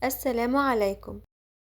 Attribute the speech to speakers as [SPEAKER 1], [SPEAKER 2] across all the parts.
[SPEAKER 1] السلام عليكم.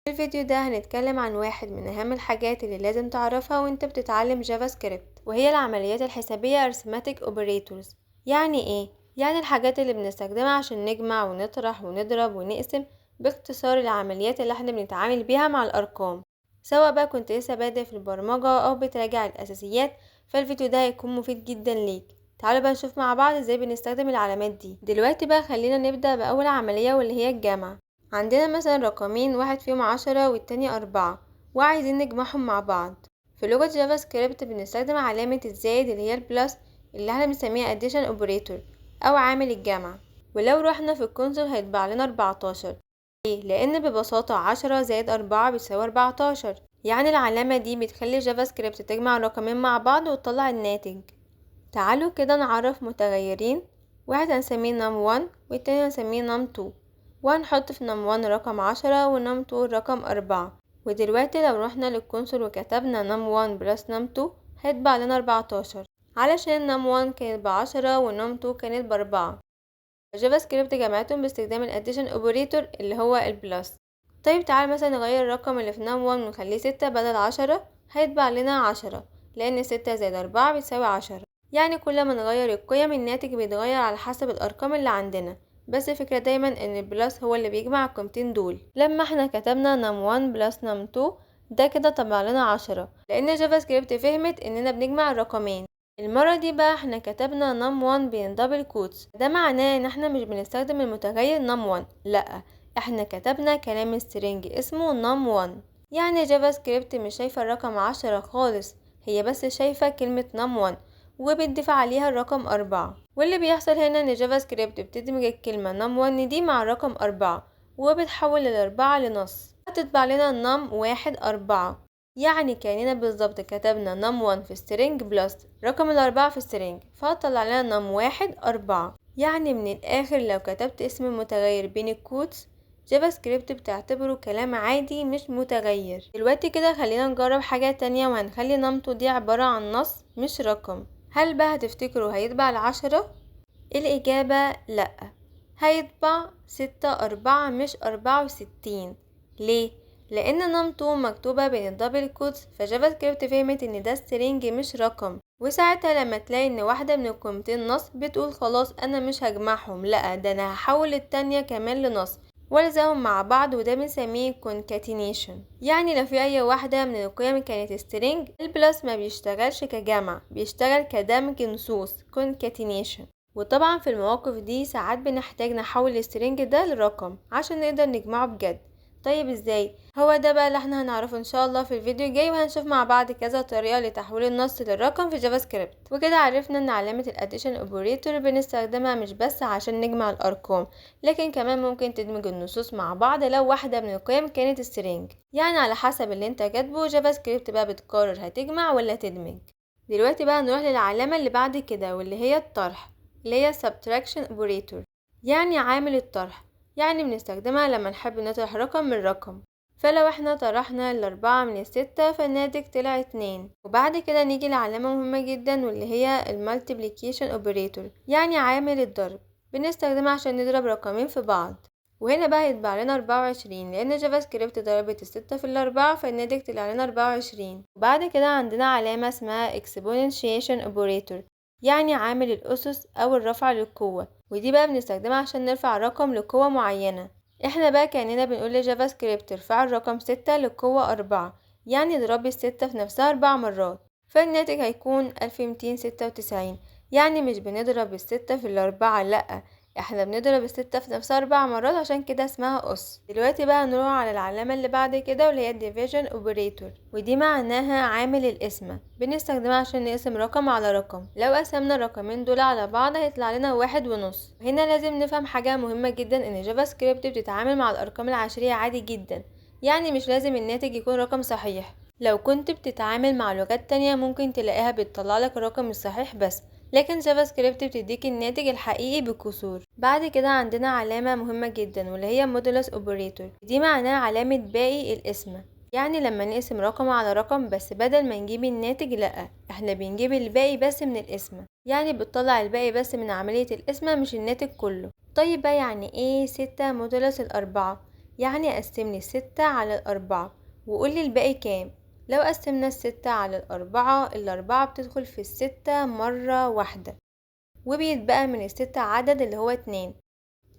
[SPEAKER 1] في الفيديو ده هنتكلم عن واحد من أهم الحاجات اللي لازم تعرفها وانت بتتعلم JavaScript، وهي العمليات الحسابية Arithmetic Operators. يعني ايه؟ يعني الحاجات اللي بنستخدمها عشان نجمع ونطرح ونضرب ونقسم، باختصار العمليات اللي احنا بنتعامل بيها مع الأرقام. سواء بقى كنت لسه بادئ في البرمجة أو بتراجع الأساسيات، فالفيديو ده هيكون مفيد جدا ليك. تعالوا بقى نشوف مع بعض ازاي بنستخدم العلامات دي. دلوقتي بقى خلينا نبدأ بأول عملية واللي هي الجمع. عندنا مثلا رقمين، واحد فيهم 10 والتاني 4، وعايزين نجمعهم مع بعض. في لغة JavaScript بنستخدم علامة الزائد اللي هي ال plus، اللي احنا بنسميها addition operator أو عامل الجمع. ولو رحنا في ال console هيطبع لنا 14. ليه؟ لأن ببساطة 10 زائد 4 بيساوي 14. يعني العلامة دي بتخلي JavaScript تجمع الرقمين مع بعض وتطلع الناتج. تعالوا كده نعرف متغيرين، واحد هنسميه num1 والتاني هنسميه num2، وهنحط في num1 رقم 10 و num2 رقم 4. ودلوقتي لو رحنا لل console وكتبنا num1 plus num2 هيطبع لنا 14، علشان num1 كانت ب10 و num2 كانت ب4. JavaScript جمعتهم باستخدام ال addition operator اللي هو ال plus. طيب تعال مثلا نغير الرقم اللي في num1 ونخليه 6 بدل 10، هيطبع لنا 10، لأن 6 زائد 4 بتساوي 10. يعني كل ما نغير القيم الناتج بيتغير على حسب الأرقام اللي عندنا، بس الفكرة دايما ان ال plus هو اللي بيجمع القيمتين دول. لما احنا كتبنا num1 plus num2 ده كده طبع لنا 10، لان JavaScript فهمت اننا بنجمع الرقمين. المرة دي بقى احنا كتبنا num1 بين double quotes، ده معناه ان احنا مش بنستخدم المتغير num1، لا احنا كتبنا كلام string اسمه num1. يعني JavaScript مش شايفة الرقم 10 خالص، هي بس شايفة كلمة num1 وبتضيف عليها الرقم 4. واللي بيحصل هنا ان JavaScript بتدمج الكلمة num1 دي مع الرقم 4 وبتحول ال4 لنص، هتطبع لنا num 1 4. يعني كأننا بالظبط كتبنا num1 في string plus رقم ال4 في string، فهتطلع لنا num 1 4. يعني من الآخر لو كتبت اسم المتغير بين ال quotes JavaScript بتعتبره كلام عادي مش متغير. دلوقتي كده خلينا نجرب حاجة تانية، وهنخلي num2 دي عبارة عن نص مش رقم. هل بقى هتفتكروا هيطبع ال10؟ الإجابة لأ، هيطبع 6 4 مش 64. ليه؟ لأن num2 مكتوبة بين ال double quotes، ف JavaScript فهمت إن ده string مش رقم. وساعتها لما تلاقي إن واحدة من القيمتين نص بتقول خلاص أنا مش هجمعهم، لأ ده أنا هحول التانية كمان لنص والزقهم مع بعض، وده بنسميه concatenation. يعني لو في اي واحدة من القيم كانت string، ال plus ما بيشتغلش كجمع، بيشتغل كدمج نصوص concatenation. وطبعا في المواقف دي ساعات بنحتاج نحول ال string ده لرقم عشان نقدر نجمعه بجد. طيب ازاي؟ هو ده بقى اللي احنا هنعرفه ان شاء الله في الفيديو الجاي، وهنشوف مع بعض كذا طريقة لتحويل النص للرقم في JavaScript. وكده عرفنا ان علامة ال addition operator بنستخدمها مش بس عشان نجمع الارقام، لكن كمان ممكن تدمج النصوص مع بعض لو واحدة من القيم كانت string. يعني على حسب اللي انت كاتبه JavaScript بقى بتقرر هتجمع ولا تدمج. دلوقتي بقى نروح للعلامة اللي بعد كده واللي هي الطرح، اللي هي subtraction operator، يعني عامل الطرح. يعني بنستخدمها لما نحب نطرح رقم من رقم. فلو احنا طرحنا ال4 من ال6 فالناتج طلع 2. وبعد كده نيجي لعلامة مهمة جدا واللي هي ال multiplication operator، يعني عامل الضرب، بنستخدمها عشان نضرب رقمين في بعض. وهنا بقى هيطبع لنا 24، لأن JavaScript ضربت ال6 في ال4 فالناتج طلع لنا 24. وبعد كده عندنا علامة اسمها exponentiation operator، يعني عامل الأسس أو الرفع للقوة، ودي بقى بنستخدمها عشان نرفع رقم لقوة معينة. احنا بقى كأننا بنقول ل JavaScript ارفع الرقم 6 للقوة 4، يعني اضربي ال6 في نفسها 4 مرات، فالناتج هيكون 1296. يعني مش بنضرب ال6 في ال4، لأ احنا بنضرب ال6 في نفسها 4 مرات، عشان كده اسمها أس. دلوقتي بقى نروح على العلامة اللي بعد كده واللي هي division operator، ودي معناها عامل القسمة، بنستخدمها عشان نقسم رقم على رقم. لو قسمنا الرقمين دول على بعض هيطلع لنا 1.5. هنا لازم نفهم حاجة مهمة جدا، ان JavaScript بتتعامل مع الأرقام العشرية عادي جدا، يعني مش لازم الناتج يكون رقم صحيح. لو كنت بتتعامل مع لغات تانية ممكن تلاقيها بتطلع لك الرقم الصحيح بس، لكن JavaScript بتديك الناتج الحقيقي بكسور. بعد كده عندنا علامة مهمة جدا واللي هي modulus operator، دي معناها علامة باقي القسمة. يعني لما نقسم رقم على رقم بس بدل ما نجيب الناتج، لأ احنا بنجيب الباقي بس من القسمة، يعني بتطلع الباقي بس من عملية القسمة مش الناتج كله. طيب بقى يعني ايه 6 modulus ال4؟ يعني قسم لي 6 على 4 وقول لي الباقي كام. لو قسمنا 6 على 4، 4 بتدخل في 6 مرة واحدة وبيتبقى من 6 عدد اللي هو 2.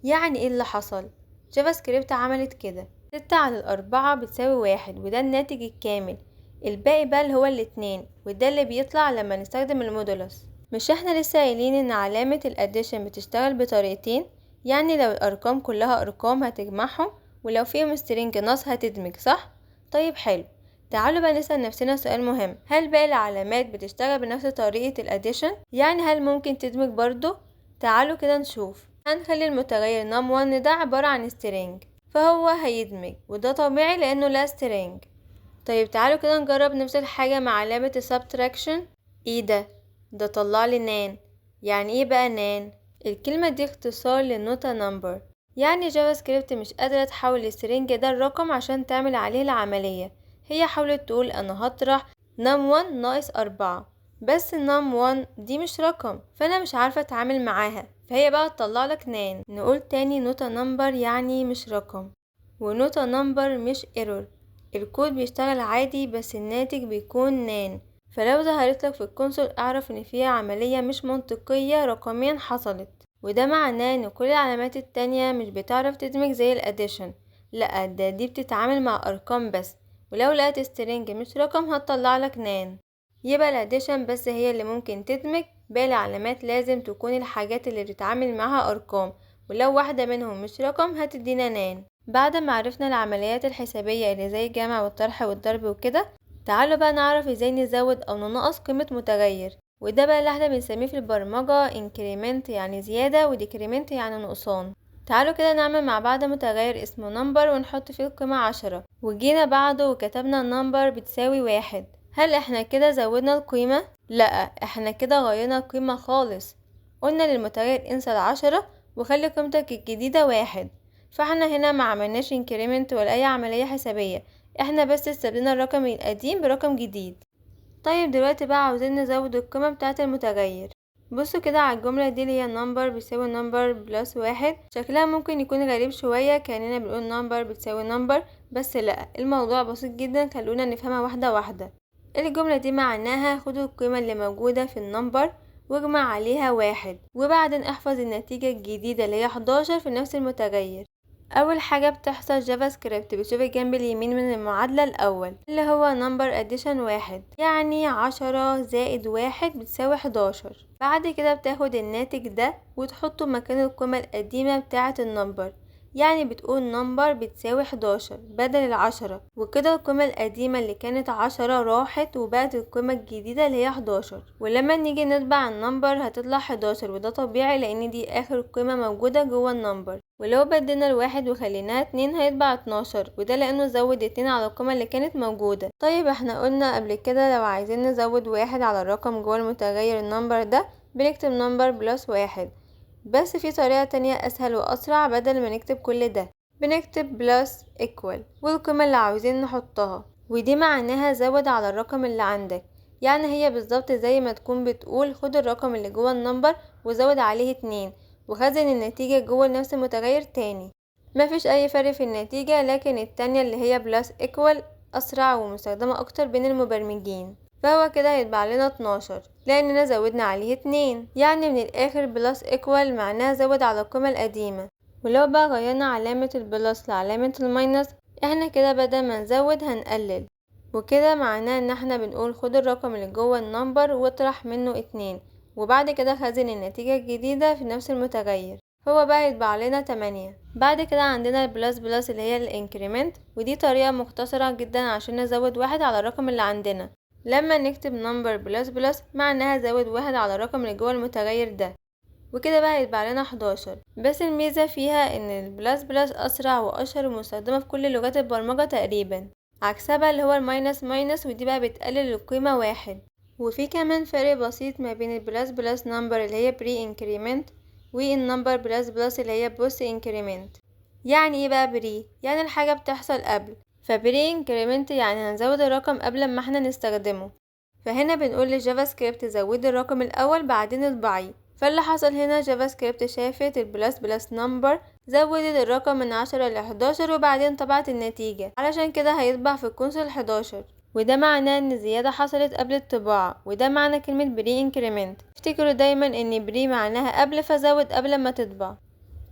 [SPEAKER 1] يعني ايه اللي حصل؟ JavaScript عملت كده، 6 على 4 بتساوي 1 وده الناتج الكامل، الباقي بقى اللي هو 2 وده اللي بيطلع لما نستخدم ال modulus. مش احنا لسه قايلين ان علامة ال addition بتشتغل بطريقتين؟ يعني لو الارقام كلها ارقام هتجمعهم، ولو فيهم string نص هتدمج، صح؟ طيب حلو، تعالوا بقى نسأل نفسنا سؤال مهم، هل باقي العلامات بتشتغل بنفس طريقة ال addition؟ يعني هل ممكن تدمج برضو؟ تعالوا كده نشوف. هنخلي المتغير num1 ده عبارة عن string، فهو هيدمج وده طبيعي لانه لا string. طيب تعالوا كده نجرب نفس الحاجة مع علامة subtraction. ايه ده؟ ده طلع لي NaN. يعني ايه بقى NaN؟ الكلمة دي اختصار ل not a number، يعني JavaScript مش قادرة تحول ال string ده الرقم عشان تعمل عليه العملية. هي حاولت تقول انا هطرح num1 ناقص 4، بس num1 دي مش رقم، فانا مش عارفة اتعامل معاها، فهي بقى تطلع لك NaN. نقول تاني not a number يعني مش رقم، و not a number مش error. الكود بيشتغل عادي بس الناتج بيكون NaN، فلو ظهرت لك في ال console اعرف ان فيها عملية مش منطقية رقميا حصلت، وده معناه ان كل العلامات التانية مش بتعرف تدمج زي ال addition، لا ده دي بتتعامل مع ارقام بس، ولو لقيت string مش رقم هتطلع لك NaN. يبقى ال addition بس هي اللي ممكن تدمج، باقي العلامات لازم تكون الحاجات اللي بتتعامل معاها ارقام، ولو واحدة منهم مش رقم هتدينا NaN. بعد ما عرفنا العمليات الحسابية اللي زي الجمع والطرح والضرب وكده، تعالوا بقى نعرف ازاي نزود او ننقص قيمة متغير، وده بقى اللي احنا بنسميه في البرمجة increment يعني زيادة، و decrement يعني نقصان. تعالوا كده نعمل مع بعض متغير اسمه number ونحط فيه القيمة 10، وجينا بعده وكتبنا number بتساوي 1. هل احنا كده زودنا القيمة؟ لا، احنا كده غيرنا القيمة خالص. قلنا للمتغير انسى 10 وخلي قيمتك الجديدة 1، فاحنا هنا ما عملناش increment ولا اي عملية حسابية، احنا بس استبدلنا الرقم القديم برقم جديد. طيب دلوقتي بقى عاوزين نزود القيمة بتاعة المتغير. بصوا كده على الجملة دي اللي هي number بيساوي number plus 1، شكلها ممكن يكون غريب شوية كأننا بنقول number بتساوي number، بس لا، الموضوع بسيط جدا، خلونا نفهمها واحدة واحدة. الجملة دي معناها خدوا القيمة اللي موجودة في ال number واجمع عليها 1، وبعدين احفظ النتيجة الجديدة اللي هي 11 في نفس المتغير. اول حاجة بتحصل JavaScript بتشوف الجنب اليمين من المعادلة الاول اللي هو number addition 1، يعني 10 زائد 1 بتساوي 11. بعد كده بتاخد الناتج ده وتحطه مكان القيمة القديمة بتاعة ال number، يعني بتقول number بتساوي 11 بدل 10، وكده القيمة القديمة اللي كانت 10 راحت وبقت القيمة الجديدة اللي هي 11. ولما نيجي نطبع ال number هتطلع 11، وده طبيعي لان دي اخر قيمة موجودة جوه ال number. ولو بدلنا الواحد وخليناها 2 هيطبع 12، وده لانه زود 2 على القيمة اللي كانت موجودة. طيب احنا قلنا قبل كده لو عايزين نزود 1 على الرقم جوه المتغير ال number ده بنكتب number plus 1، بس في طريقة تانية أسهل وأسرع، بدل ما نكتب كل ده بنكتب plus equal والقيمة اللي عاوزين نحطها، ودي معناها زود على الرقم اللي عندك. يعني هي بالظبط زي ما تكون بتقول خد الرقم اللي جوه ال number وزود عليه 2 وخزن النتيجة جوه نفس المتغير تاني. مفيش أي فرق في النتيجة، لكن التانية اللي هي plus equal أسرع ومستخدمة أكتر بين المبرمجين، فهو كده هيطبع لنا 12 لأننا زودنا عليه 2. يعني من الآخر plus equal معناها زود على القيمة القديمة. ولو بقى غيرنا علامة ال plus لعلامة ال minus احنا كده بدل ما نزود هنقلل، وكده معناه ان احنا بنقول خد الرقم اللي جوه ال number واطرح منه 2، وبعد كده خزن النتيجة الجديدة في نفس المتغير، هو بقى يطبع لنا 8. بعد كده عندنا ال plus plus اللي هي ال increment، ودي طريقة مختصرة جدا عشان نزود 1 على الرقم اللي عندنا. لما نكتب number plus plus معناها زود 1 على الرقم اللي جوه المتغير ده، وكده بقى هيطبع لنا 11. بس الميزة فيها ان ال plus plus اسرع واشهر ومستخدمة في كل لغات البرمجة تقريبا، عكسها بقى اللي هو ال minus minus، ودي بقى بتقلل القيمة 1. وفي كمان فرق بسيط ما بين ال plus plus number اللي هي pre increment وال number plus plus اللي هي post increment. يعني ايه بقى pre؟ يعني الحاجة بتحصل قبل، ف pre increment يعني هنزود الرقم قبل ما احنا نستخدمه. فهنا بنقول لل JavaScript زودي الرقم الاول بعدين اطبعيه، فاللي حصل هنا JavaScript شافت ال plus plus number، زودت الرقم من 10 ل11 وبعدين طبعت النتيجة، علشان كده هيطبع في ال console 11، وده معناه ان الزيادة حصلت قبل الطباعة، وده معنى كلمة pre increment. افتكروا دايما ان pre معناها قبل، فزود قبل ما تطبع.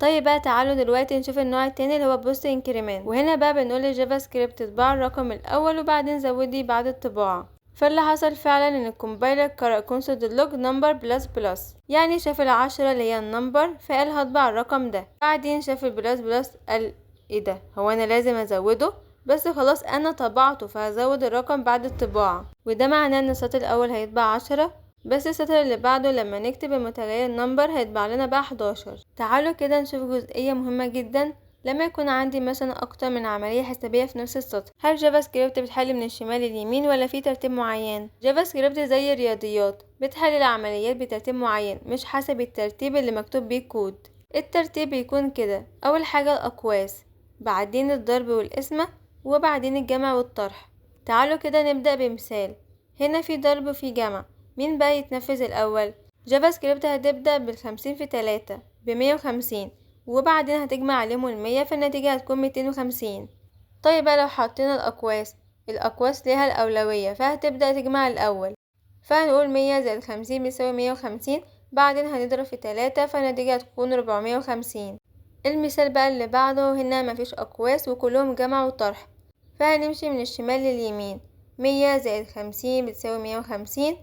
[SPEAKER 1] طيب بقى تعالوا دلوقتي نشوف النوع التاني اللي هو post increment. وهنا بقى بنقول لل JavaScript تطبع الرقم الاول وبعدين زودي بعد الطباعة. فاللي حصل فعلا ان ال compiler قرأ console log number plus plus، يعني شاف ال10 اللي هي ال number فقال هطبع الرقم ده، بعدين شاف ال plus plus قال ايه ده، هو انا لازم ازوده؟ بس خلاص انا طبعته فهزود الرقم بعد الطباعة. وده معناه ان السطر الاول هيطبع 10، بس السطر اللي بعده لما نكتب المتغير number هيطبع لنا بقى 11. تعالوا كده نشوف جزئية مهمة جدا، لما يكون عندي مثلا اكتر من عملية حسابية في نفس السطر، هل JavaScript بتحل من الشمال لليمين ولا في ترتيب معين؟ JavaScript زي الرياضيات بتحل العمليات بترتيب معين مش حسب الترتيب اللي مكتوب بيه الكود. الترتيب بيكون كده، اول حاجة الاقواس، بعدين الضرب والقسمة، وبعدين الجمع والطرح. تعالوا كده نبدأ بمثال، هنا في ضرب وفي جمع، مين بقى يتنفذ الأول؟ JavaScript هتبدأ بال50 في 3 ب150، وبعدين هتجمع عليهم ال100 فالنتيجة هتكون 250. طيب بقى لو حطينا الأقواس، الأقواس ليها الأولوية فهتبدأ تجمع الأول، فهنقول 100 زائد 50 بيساوي 150، بعدين هنضرب في 3 فالنتيجة هتكون 450. المثال بقى اللي بعده هنا مفيش أقواس وكلهم جمع وطرح، فهنمشي من الشمال لليمين، 100 زائد 50 بتساوي 150،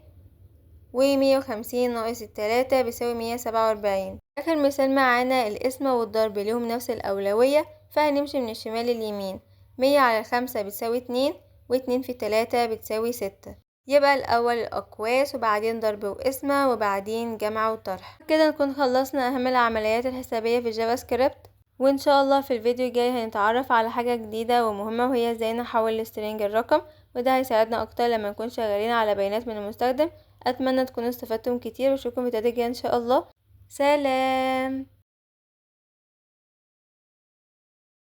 [SPEAKER 1] و150 ناقص 3 بيساوي 147. آخر مثال معانا القسمة والضرب ليهم نفس الأولوية، فهنمشي من الشمال لليمين، 100 على 5 بتساوي 2، و2 في 3 بتساوي 6. يبقى الأول الأقواس وبعدين ضرب وقسمة وبعدين جمع وطرح. كده نكون خلصنا أهم العمليات الحسابية في JavaScript، وإن شاء الله في الفيديو الجاي هنتعرف على حاجة جديدة ومهمة، وهي ازاي نحول ال string الرقم، وده هيساعدنا أكتر لما نكون شغالين على بيانات من المستخدم. أتمنى تكونوا استفدتم كتير، واشوفكم في الفيديو الجاي إن شاء الله. سلام.